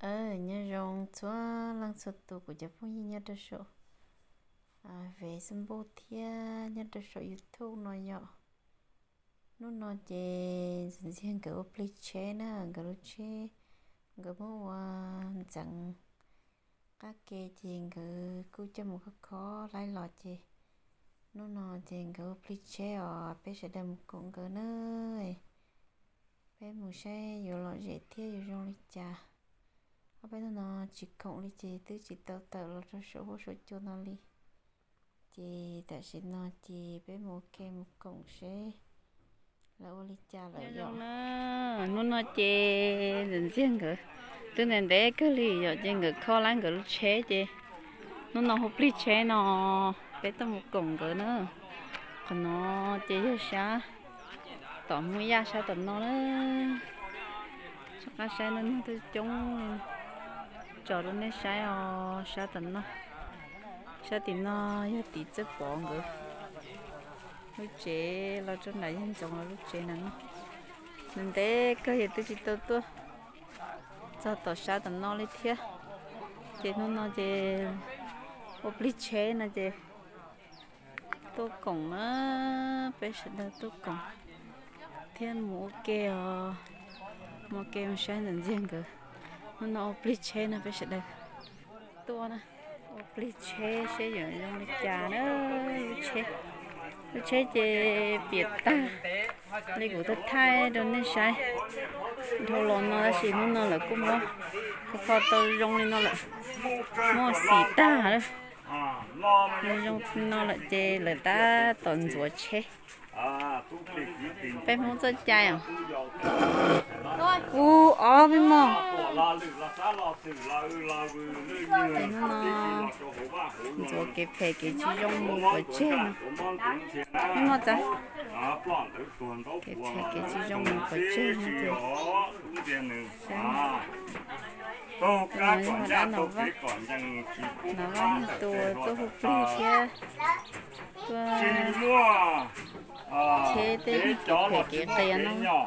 Nyob zoo txhua leej txhua tus kuv cov phooj ywg nyob rau saum Facebook thiab nyob rau saum YouTube no yom. Hnub no ces ntxawm ntxiag nkawd ua plig tsheb na, nkawd lub tsheb nkawd muab ua ntxeev qab ke ces nkawd kuj coj mus kho kho laib los ces hnub no ces nkawd ua plig tsheb os, peb sawv daws mus koom nkawd na. Peb mus saib yuav lom zem thiab yuav zoo li cas. Ob peb hnub no tsis koom li ces twb tsis tau tawm los rau saum huab saum cua no li. Ces tam sim no ces peb mus ua ke mus koom seb lawv ua li cas lawm yom. Hnub no ces ntxawm ntxiag nkawd twb ntev ntev kawg li yom, ces nkawd kho laib nkawd lub tsheb ces hnub no hu plig tsheb no peb tuaj mus koom nkawd na. Qhov no ces yog sab tom Hmoob Yaj sab tom no na. Soj qab saib no neeg twb coob li, tso rau nej saib os, sab tom no. Sab tim no yog tim Txawj Pov nkawd lub tsev, los rau nram yog Ntxoov lawv lub tsev na. Ntev ntev kawg yog twb tsis tau tuaj txog tom sab tom no li thiab. Ces hnub no ces ua plig tsheb no ces tuaj koom na, peb sawv daws tuaj koom thiab mus ua ke os. Mus ua ke mus saib ntxawm ntxiag nkawd. Hnub no ua plig tsheb no peb sawv daws tuaj na, ua plig tsheb seb yuav zoo li cas na. Lub tsheb, lub tsheb ces piam tag li kuv thaij thaij rau nej saib dhau los no tab sis hnub no lawv kuj muab kho kho tau zoo li no lawm, muab xim tag lawm. Zoo li no lawm ces lawv tab tom ntxuav tsheb. Peb Hmoob txoj cai os. Ub, ob peb mos. Ntxuav kev phem kev tsis zoo mus pov tseg no. Peb mos txav. Kev phem kev tsis zoo mus pov tseg no ces. Tus no yog dab Nom Vaj, Nom Vaj tus tuaj hu plig thiab tuaj cheb tej kev phem kev qias no.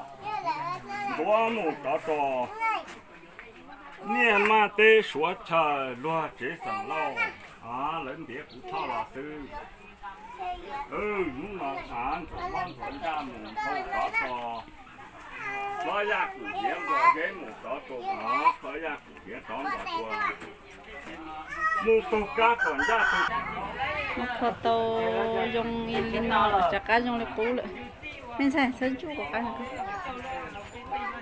Ntuav mus rov rau Niaj Maj teb Suav chaw luag tsev xeem Lauj, lawv ntiav kuv Thoj los xwb. Hnub no ntxuav mob ntxuav ncaj mus nthau rov rau Hlob Yaj Kum Hiav Npluag Zeb mus rov rau Hlob Yaj Kum Hiav rov Npluag Zua. Mus taug kab kom ncaj tug. Mus kho tau zoo li no los rov qab zoo li qub lawm. Me ntxhais txhob ntsuj kuv qab.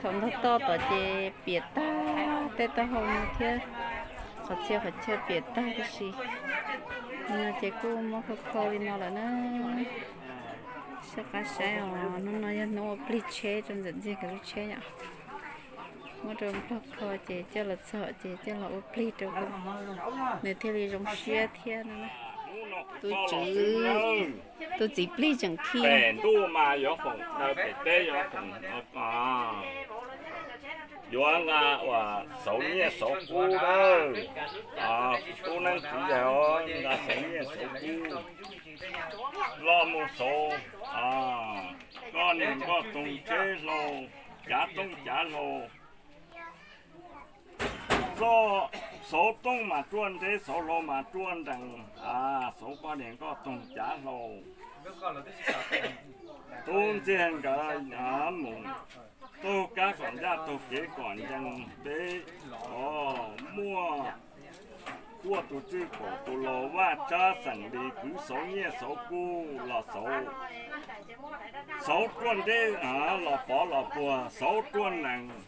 Thaum ntog toj tod ces piam tag tej taub hau no thiab, qhov txhia qhov chaw piam tag tib si. No ces kuj muab kho kho li no lawm na. Soj qab saib os, hnub no yog hnub ua plig tsheb rau ntxawm ntxiag nkawd lub tsheb yom. Muab rau Nplog kho ces coj los txog ces coj los ua plig rau, nws thiaj li zoo siab thiab no. Tus tswv, tus txiv plig tseem khi. Pem ntuj mas yuav foom, pem teb yuav foom, yuav nqa uas xauv nyiaj xauv kub lawm. Tub neeb txiv yawg nqa xauv nyiaj xauv kub los mus xauv koj niag nkoj toog tsheb hlau, cav tooj cav hlau. Xauv tooj mas ruaj nrev, xauv hlau mas ruaj nrees, xauv koj niag nkoj toog cav hlau. Tub ntxiag nkawd mus taug kab kom ncaj taug kev kom ncees peb, muaj kuaj tus txwj kaum tus laus vaj tsab xeem Lis kwv xauv nyiaj xauv kub los xauv, xauv ruaj nrev los pov los puag, xauv ruaj nees.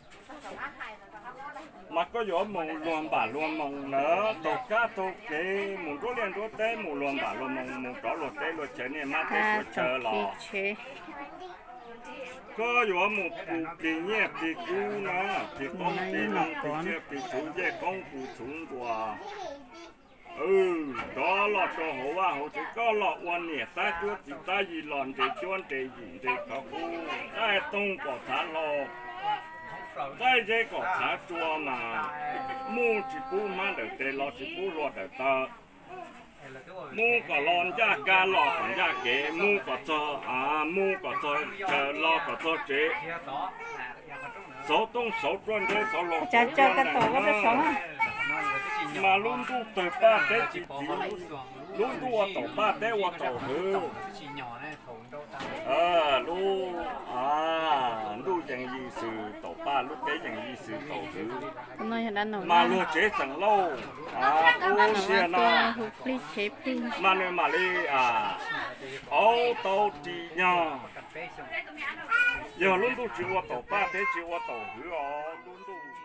Mas koj yuav mus luag npam luag moos lawm, taug kab taug kev mus nruab liaj nruab teb mus luag npam luag moos, mus rov luag teb luag chaw niaj mab teb suav chaw los. Koj yuav mus plig nyiaj plig kub na, plig qoob plig loo, plig tsiaj plig txhuv, ncej qoob kuv txhuv ntuas. Rov los rau hauv vaj hauv tsev, koj los ua niam tab cuab txiv tab yim los nres cuab nres yim nres qhov qub, nqaij toog kom txhav hlau, nqaij zeb kom txhav tsua mas muj tsis pub hmab ntawm tes los tsis pub hlua ntawm taw. Muj kom los ncaj kab los kom ncaj kev, muj kom txog, muj kom txog chaw los kom txog tsev. Xov tooj xov ruaj nreb xov los, mas lub ntuj tawg paj teb tsis txiv, lub ntuj ua taum paj teb ua taum hwv. Lub ntuj yees yim xwm taum paj, lub teb yees yim xwm taum hwv. Mas luag tsev txeem lauj, ub tiag no, mas nws mam li aub tau ris nyog. Yog lub ntuj tsis ua taum paj teb tsis ua taum hwv os, lub ntuj